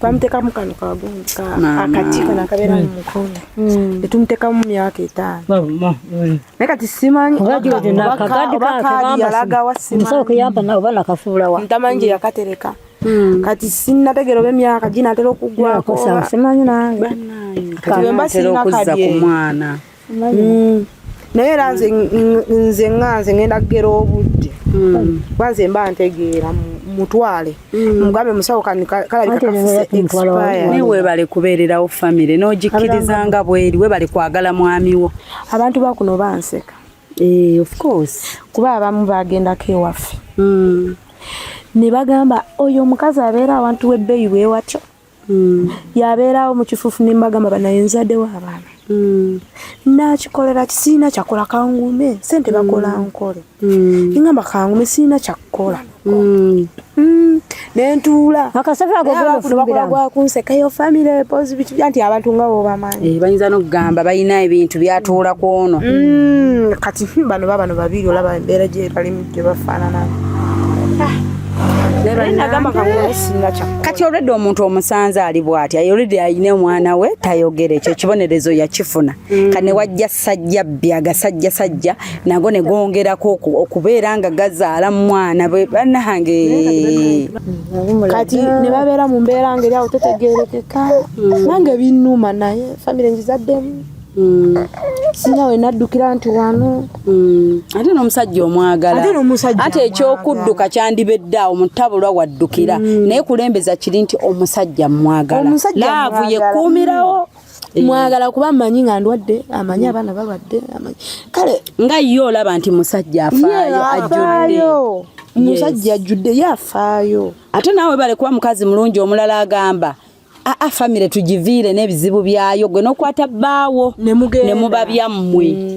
twamuteekamu kano kagundi akati kano akabeera mu mukono netumuteekamu mu myaka 5 naye kati simanyi oba kaadi yalagawa simanyi ntamanyi gye yakatereka kati sinnategeera oba emyaka ginaatera okuggwako simanyi nange kati bwe mba sirina kadi ku mwana naye era nze nga nze ngenda kugera obudde kuba nze mba ntegeera mutwale mugambe musawo kalabika kafuse expire. Naye weebale kubeererawo famire n'ogikkiriza nga bweri weebale kwagala mwami wo. Abantu bakuno banseka. Of course. Kuba abamu bagendako ewaffe ne bagamba oyo omukazi abeera awantu w'ebbeeyi bwe watyo yabeerawo mu kifuufu ne mbagamba banaye nzaddewo abaana nakikolera kisiina kyakola kangume sente bakola nkole ngamba kangume siina kyakukola nentuula bakola gwakunseka yo famire pozi biki anti abantu nga bo bamanyi bayinza n'okugamba balina ebintu byatuula ku ono kati bano babano babiri olaba embeera gye balimu gye bafaanana. Kati olwedde omuntu omusanze ali bw'ati, already alina omwana we, tayogera, ekyo ekibonerezo yakifuna. Kati ne wajja sajja bbi, agasajja sajja nago ne gongerako okubeera nga gazaala mu mwana bwe. Bannange! Kati ne babeera mu mbeera ngeri awo tetegeerekeka. Nange binnuma, naye famire ngizaddemu, sina we naddukira nti wano. Ate n'omusajja omwagala. Ate n'omusajja. Ate ekyokudduka kyandibedde awo mu ttabulwa waddukira, naye kulembeza kiri nti omusajja mwagala. Omusajja Love mwagala. yekuumirawo. Mwagala kuba mmanyi nga ndwadde, amanyi abaana balwadde, amanyi kale. Nga ye olaba nti musajja afaayo, ajjudde. Afaayo, musajja ajjudde, ye afaayo. Ate naawe bale kuba mukazi mulungi. Omulala agamba, aa, famire tugiviire n'ebizibu byayo, gwe n'okwata bbaawo. Ne mugenda. Ne muba byammwe.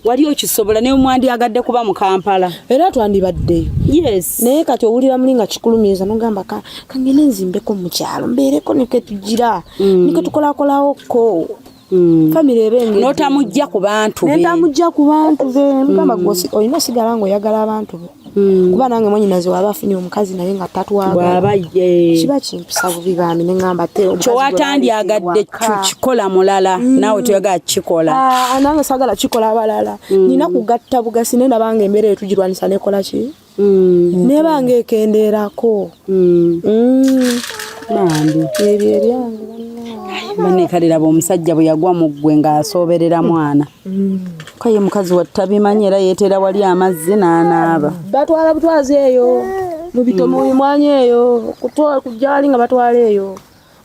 Wali okisobola naye mwandyagadde kuba mu Kampala. Era twandibaddeyo. Naye kati owulira muli nga kikulumiriza, nogamba kangende nzimbeko mu kyalo, mbeereko nike tugira nike tukolakolawoko, famire ebe. N'otamujja ku bantu be. Nentamujja ku bantu be. Mugamba gwe olina osigala ngaoyagala abantu be, kuba nange mwanyinaze waba afunye omukazi naye nga tatwagala, bw'aba ye kiba kimpisa bubi bambi. Neŋŋamba te omukazi gwe kyowatandyagadde baleeta ewaka. Kikola mulala, naawe toyagala kukikola. Ah, nange saagala kikola abalala. Nina kugatta bugasi, naye nabanga embeera eyo tugirwanisa nekola ki, nebanga ekendeerako. Bambi. Ebyo ebyange. Bannekaliraba omusajja bwe yagwa mu ggwe ng'asooberera mwana kaye, mukazi wattabimanyi, era yeetera wali amazzi n'anaaba. Batwala butwazi eyo mu bito, mu bimwanyi eyo, kujja wali nga batwala eyo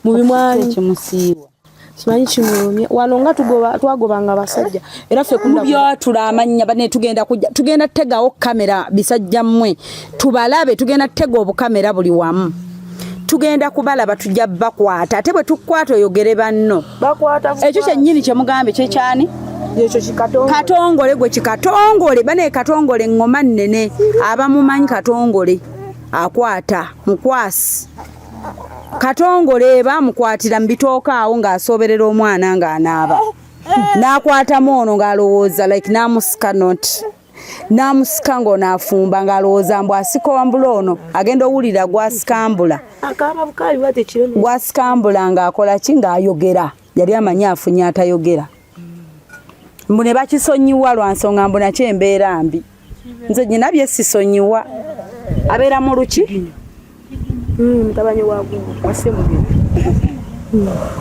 mu bimwanyi. Ekimusiiwa. Kimanyi kimulumye wano nga tugoba, twagobanga abasajja era ffe kunda. Mubyatula amannya bane, tugenda kujja, tugenda tutegawo kamera. Bisajja mmwe, tubalabe. Tugenda tutega obukamera buli wamu, tugenda kubalaba, tujja bakwata. Ate bwe tukwata, oyogere banno. Bakwata. Ekyo kyennyini kyemugambye kyekyani? Ekyo kikatongo. Katongole gwe, kikatongole bane, katongole ŋŋoma nnene. Abamumanyi Katongole akwata mukwasi. Katongole bamukwatira mu bitooka awo ng'asooberera omwana ng'anaaba, n'akwatamu ono ng'alowooza like n'amusika, not n'amusika ng'ono afumba, ng'alowooza mbu asikambula ono. Agenda owulira gwasikambula. Akaaba bukaali bwati ekiro. Gwasikambula ng'akola ki? Ng'ayogera. Yali amanyi afunye atayogera. Mbu ne bakisonyiwa lwa nsonga mbu nakyo embeera mbi. Nze nyina bye sisonyiwa. Abeera mu luki. Mutabani wa wa Ssemugenyi.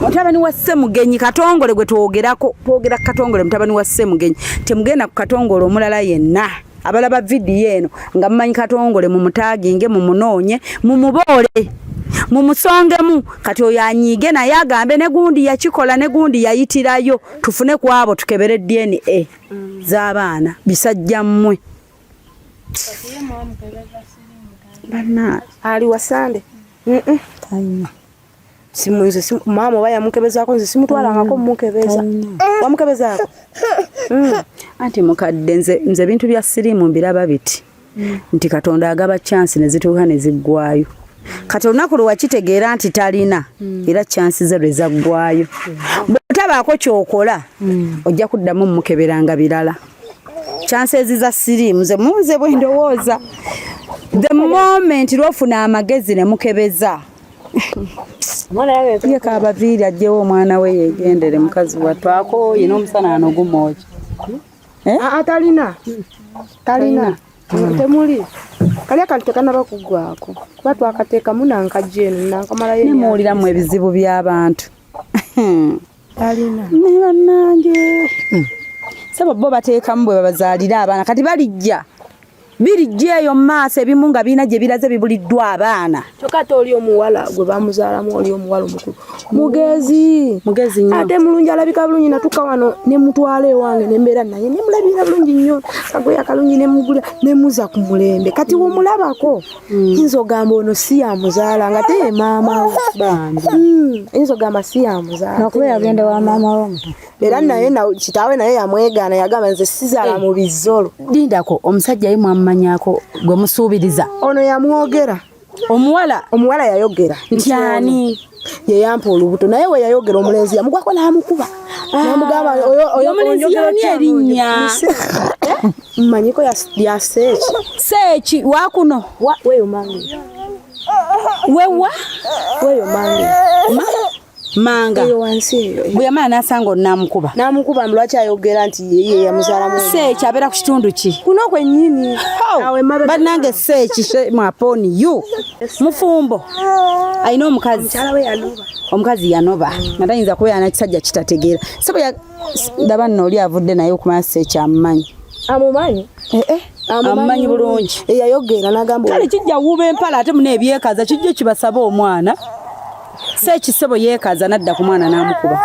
Mutabani wa Ssemugenyi, Katongole gwe twogerako. Twogera Katongole, mutabani wa Ssemugenyi. Temugenda ku Katongole omulala yenna. Abalaba vidiyo eno nga mumanyi Katongole, mumutaginge, mumunoonye, mumuboole, mumusongemu. Kati oyo anyiige naye agambe ne gundi yakikola, ne gundi yayitirayo. Tufune ku abo, tukebere DNA z'abaana. Bisajja mmwe, banna. Ali wasande. Simu nze maama oba yamukebezaako, nze simutwalangako mukebeza. Wamukebezaako? Anti mukadde, nze ebintu bya siriimu mbiraba biti nti Katonda agaba chance ne zituuka ne ziggwayo. Kati olunaku lwe wakitegeera nti talina, era chance ze lwe zaggwayo. Bw'otabaako ky'okola, ojja kuddamu mmukeberanga birala. Chances za siriimu, nze munze bwe ndowooza, the moment lwofuna amagezi ne mukebeza ye, kabaviiri ajjewo omwana we yegendere. Mukazi wattu akooye n'omusana ano gumwoki. Eh? Ah, talina, talina, temuli kali akantu tekanaba kuggwako kuba twakateekamu nankajja eno nankamalayo. Nemuwuliramu ebizibu by'abantu. Talina. Ne bannange, saba bo bateekamu bwe babazaalira abaana. Kati balijja birijja eyo mu maaso, ebimu nga birina gye biraze bibuliddwa abaana. Kyokka ate oli omuwala gwe bamuzaalamu, oli omuwala omukulu mugezi. Mugezi nnyo. Ate mulungi, alabika bulungi. Natuka wano nemutwala ewange nembeera naye, nemulabira bulungi nnyo, kagoye akalungi nemugulira, nemuza ku mulembe. Kati womulabako yinza ogamba ono si yamuzaala, nga te ye maama we. Bambi. Yinza ogamba si yamuzaala. Nakuba yagenda wa maama we omuto. Era naye kitaawe naye yamwegaana, yagamba nze sizaala mu bizolo. Lindako, omusajja ye mwamumanyako gwe musuubiriza? Ono yamwogera. Omuwala? Omuwala yayogera. Nti ani? Yeyampa olubuto. Naye we yayogera, omulenzi yamugwako n'amukuba, namugamba oyo Omulenzi onjogera yani otya? Erinnya? Mmanyiko lya Seeki. Seeki wakuno? Weyo mange. Wewa Weyo mange. Manga. Eyo wansi eyo. Bwe yamala n'asanga onamukuba. Namukuba lwaki ayogera nti yeye yamuzaalamu. Seeki abeera ku kitundu ki? Kuno kwennyini. Awo emabega. Bannange seeki shame upon you. Mufumbo alina omukazi. Mukyala we yanoba. Omukazi yanoba nga tayinza kubeera na kisajja kitategeera. Sebo ndaba nno oli avudde naye okumanya seeki amumanyi. Amumanyi? Amumanyi bulungi. Eyayogera n'agamba Kale kijja wuuba empala ate muna ebyekaza kijja kibasabe omwana. Seeki ssebo yeekaza n'adda ku mwana n'amukuba.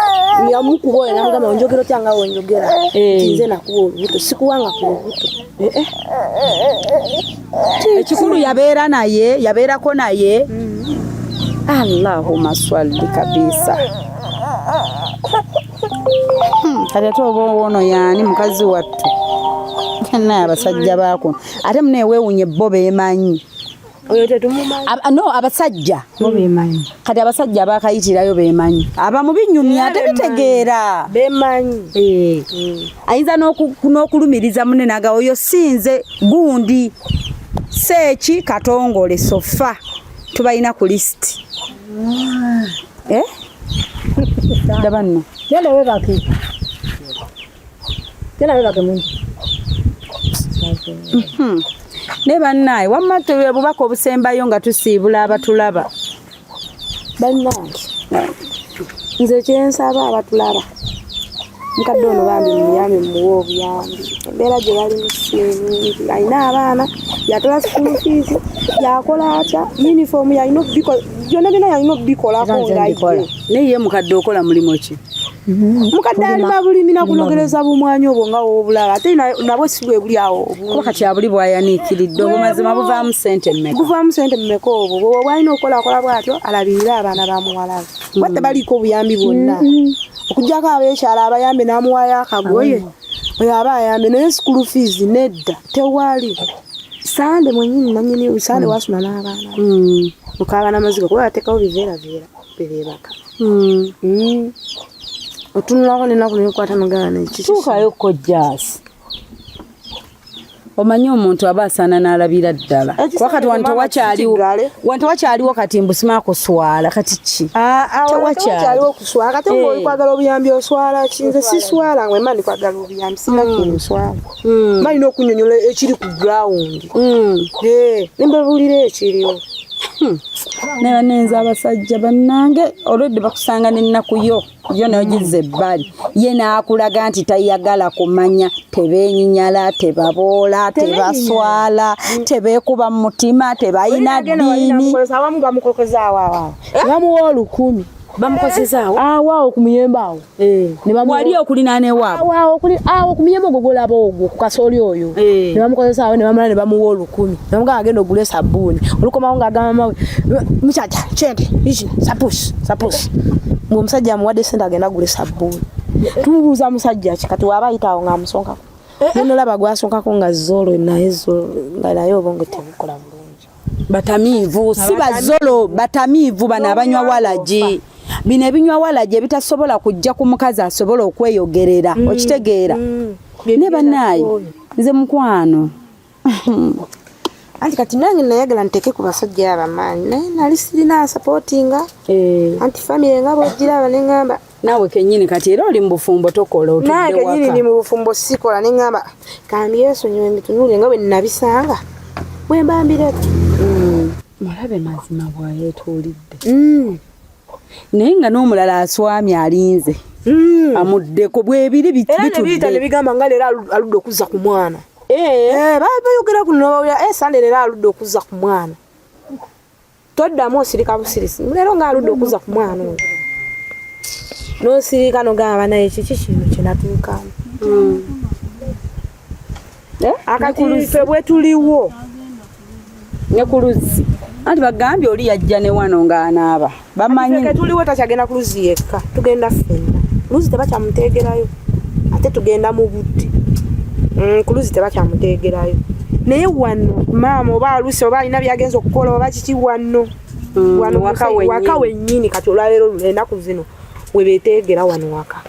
Yamukuba oyo n'amugamba onjogera otya nga wonjogera. Nti nze nakuwa olubuto sikuwanga ku lubuto. Ekikulu yabeera naye, yabeerako naye. Allahumma swalli kabisa. Kati ate oba ono yaani mukazi wattu. Naye abasajja bakuno. Ate mune weewuunye bo beemanyi. Oyo tetumumanyi. No, abasajja. Bo beemanyi. Kati abasajja abakayitirayo beemanyi. Abamu binyumya ate bitegeera. Beemanyi. Ayinza n'okulumiriza munne n'agamba oyo si nze gundi. Seeki Katongole sofa tubalina ku list. Ndaba nno. Genda weebake. Genda weebake muntu. Ne bannaye wamma obubaka obusembayo nga tusiibula abatulaba. Bannange nze kyensaba abatulaba mukadde ono bambi muyambe mumuwe obuyambi. Embeera gye balimu si nnungi. Alina abaana, yatola school fees, yakola atya, uniform yalina okubikola, byonna byonna yalina okubikolako nga ye. Naye ye mukadde okola mulimu ki? Mukadde alima bulimi na kunogereza bumwanyi obwo nga w'obulala ate nabwo si bwe buli awo obungi. Kuba kati abuli bw'ayaniikiridde obwo mazima buvaamu ssente mmeka? Buvaamu ssente mmeka obwo? Bw'oba bw'alina okukolakola bw'atyo alabirire abaana ba muwala we. Kuba tebaliiko buyambi bwonna. Okuggyako ab'ekyalo abayambe n'amuwaayo akagoye. Oyo aba ayambye naye school fees nedda tewali. Sande mwennyini nannyini Sande wasula n'abaana be. Mukaaba n'amaziga kuba bateekawo biveeraveera bebeebaka. Otunulako n'ennaku n'ekwata n'ogamba naye kiki? Tuukayo kojjaasi. Omanyi omuntu aba asaana n'alabira ddala. Ekisenge Kuba kati wano mama tewakyaliwo. kikigale. Wano tewakyaliwo kati mbu simaa kuswala kati ki? Wano Tewakyali. tewakyaliwo kuswala. Kati ng'oli kwagala obuyambi oswala ki? Nze siswala ngwe mba ndi kwagala obuyambi sina kinswala. Mba nina okunnyonnyola ekiri ku ground. Ne mbabuulira ekiriwo. Naye bannange abasajja bannange olwedde bakusanga n'ennaku yo yo n'ogizza ebbali. Ye n'akulaga nti tayagala kumanya, tebeenyinyala, tebaboola, tebaswala, tebeekuba mu mutima, tebalina ddiini. Abamu bamukokoza awo awo. Ne bamuwa olukumi. Bamukozesa awo? Awo awo ku muyembe awo. Ne bamuwa Wali okulinaana ewaabwe? Awo awo kuli, awo ku muyembe ogwo gw'olaba ogwo, ku kasooli oyo. Ne bamukozesa awo ne bamala ne bamuwa olukumi. Ne bamugamba agenda ogule sabbuuni. Olukomawo ng'agamba mama we, musajja, kyente, iki, sapusi, sapusi. Mbu omusajja amuwadde ssente agenda agule sabbuuni. Tumubuuza musajja ki kati w'aba ayita awo ng'amusonkako. Nolaba gwasonkako nga zolo naye zolo nga naye obwongo tebukola bulungi. Batamiivu, si bazolo, batamiivu bano abanywa walagi. Bino ebinywa walagi ebitasobola kujja ku mukazi asobola okweyogerera, okitegeera. Ne bannaaye, nze mukwano. Anti kati nange nayagala nteeke ku basajja abamaanyi naye nali sirina supportinga. Anti family nga bw'ogiraba ne ŋŋamba Naawe kennyini kati era oli mu bufumbo tokola otudde Nange kennyini waka. ndi mu bufumbo sikola ne ŋŋamba kambyesonyiwe mbitunuulire nga bwe nabisanga bwe mba mbireka. Mulabe mazima bw'ayeetuulidde. Naye nga n'omulala aswamye alinze. Amuddeko bwebiri Era ne biyita ne bitudde. bigamba nga leero aludde okuzza ku mwana. Bayogera kuno n'obawulira, Sande leero aludde okuzza ku mwana. Toddamu osirika busirisi. Leero nga aludde okuzza ku mwana oyo. N'osirika n'ogamba naye kiki kino kye natuukamu. Akati ffe bwe tuliwo. Ne ku luzzi. Anti bagambye oli yajja ne wano ng'anaaba. Bamanyi. Ffe tuliwo takyagenda ku luzzi yekka. Tugenda ffenna. Luzzi tebakyamuteegerayo. Ate tugenda mu budde. Ku luzzi tebakyamuteegerayo. Naye wano maama oba aluse oba alina by'agenza okukola oba kiki wano. Wano Waka musa- wennyini. waka wennyini kati olwaleero ennaku zino we beeteegera wano waka.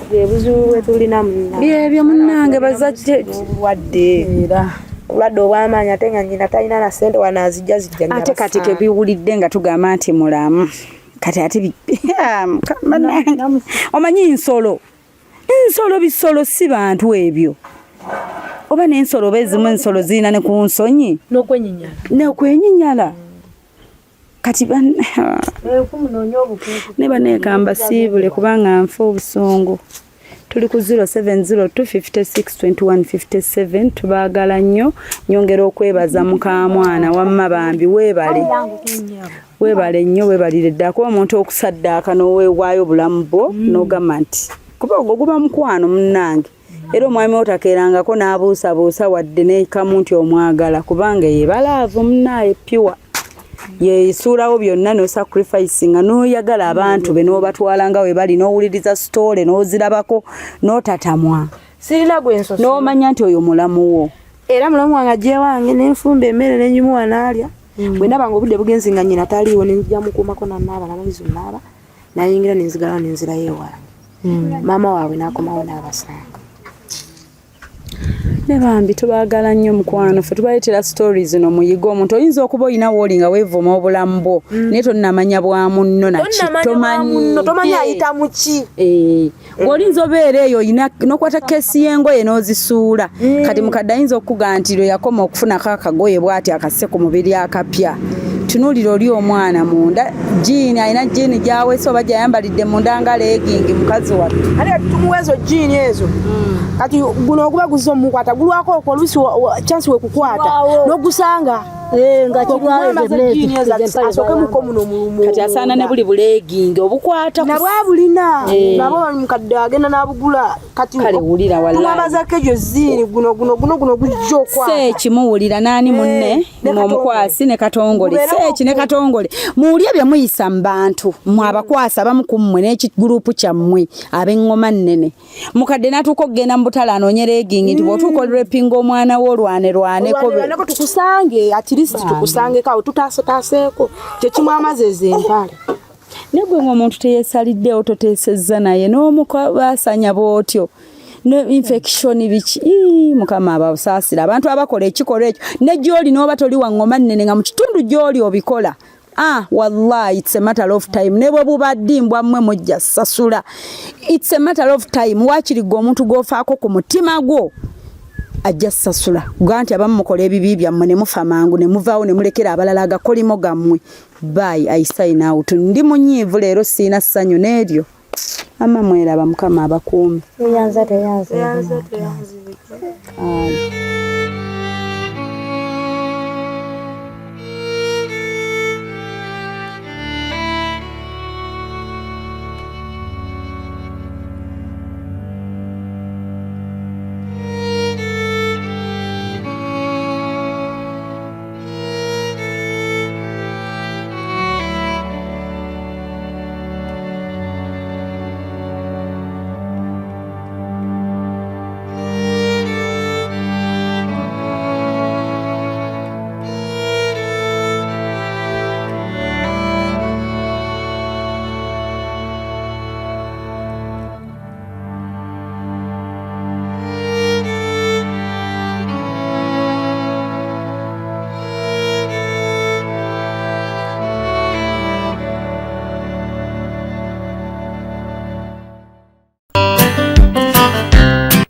Bwe buzibu bwe tulina munnange. Byebyo munnange bazadde. Obulwadde. Era. Obulwadde obw'amaanyi ate nga nnyina talina na ssente wano azijja zijja Ate kati kebiwulidde nga tugamba nti mulamu kati ate omanyi nsolo nsolo bisolo si bantu ebyo oba n'ensolo oba ezimu ensolo zirina ne ku nsonyi n'okwenyinyala kati ne baneekamba siibule kubanga nfa obusungu. Tuli ku 0702562157 tubaagala nnyo. Nyongera okwebaza mukamwana wamma bambi weebale weebale nnyo weebalire ddala kuba omuntu okusaddaaka n'oweewaayo obulamu bwo n'ogamba nti kuba ogwo guba mukwano munnange era omwami wo takeerangako n'abuusabuusa wadde nekamu nti omwagala kubanga yebalaavu munnaaye piwa yesuulawo byonna n'osacrificinga n'oyagala abantu be n'obatwala nga we bali n'owuliriza sitoole n'ozirabako n'otatamwa sirina gwensoso n'omanya nti oyo mulamu wo era mulamu wange ajja ewange nenfumba emmere nenjimuwa n'alya. Bwe ndaba nga obudde bugenze nga nnyina taliiwo nenzija mukuumako nanaaba namaliza onaaba nayingira nenzigalawo nenzirayo ewala. Maama waabwe n'akomawo n'abasanga. Ne bambi tubaagala nnyo mukwano ffe tubaleetera stories zino muyiga omuntu oyinza okuba olina wooli nga weevuma obulamu bwo naye tonnamanya bwa munno naki tomanyi tomanyi ayita mu ki. Ng'olinza obeera eyo olina n'okwata keesi y'engoye n'ozisuula. Kati mukadde ayinza okukuga nti lwe yakoma okufunako akagoye bw'ati akasse ku mubiri akapya. Tunuulira oli omwana munda jiini alina jiini gy'aweese oba gy'ayambalidde munda nga leegingi mukazi wattu. Ate kati tumuwa ezo jiini ezo. Kati guno oguba guzze omukwata gulwako okwo oluusi chance wekukwata n'ogusanga. Nga asooke muko muno kati asaana ne buli buleegingi obukwata nabwo abulina nabwo mukadde agenda n'abugula kati kale wulira wallahi tumwambazako egyo ziini guno guno guno guno gujja okwata seeki muwulira n'ani munne omukwasi ne Katongole seeki ne Katongole muwulye bye muyisa mu bantu mmwe abakwasi abamu ku mmwe n'ekigurupu kyammwe ab'eŋŋoma nnene mukadde n'atuuka okugenda mu butale anoonye leegingi nti bw'otuuka olirepinga omwana wo olwane lwaneko tukusange at least tukusangeko awo tutaasetaaseeko kye kimwamaze ezo empale. Naye gwe ng'omuntu teyeesaliddeewo toteesezza naye n'omukabaasanya bw'otyo ne infection biki Mukama abasaasira abantu abakola ekikolwa ekyo ne gy'oli n'oba toli wa ŋŋoma nnene nga mu kitundu gy'oli obikola. Wallahi it's a matter of time ne bwe buba ddi mbwa mmwe mujja sasula. It's a matter of time waakiri gwe omuntu gw'ofaako ku mutima gwo ajja sasula gwa nti abamu mukola ebibi byammwe ne mufa mangu ne muvaawo ne mulekera abalala agakolimo gammwe. Bye, I sign out. Ndi munyiivu leero siina ssanyu n'eryo. Ama mweraba Mukama abakuume. Eyanza teyanza. Eyanza teyanza.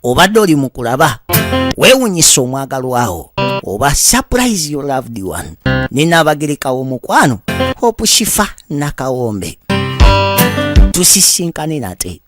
Obadde oli mu kulaba weewunyisa omwagalwawo oba surprise your loved one ne Nnaabagereka w'omukwano Hope Shifa Nakawombe. Tusisinkane nate.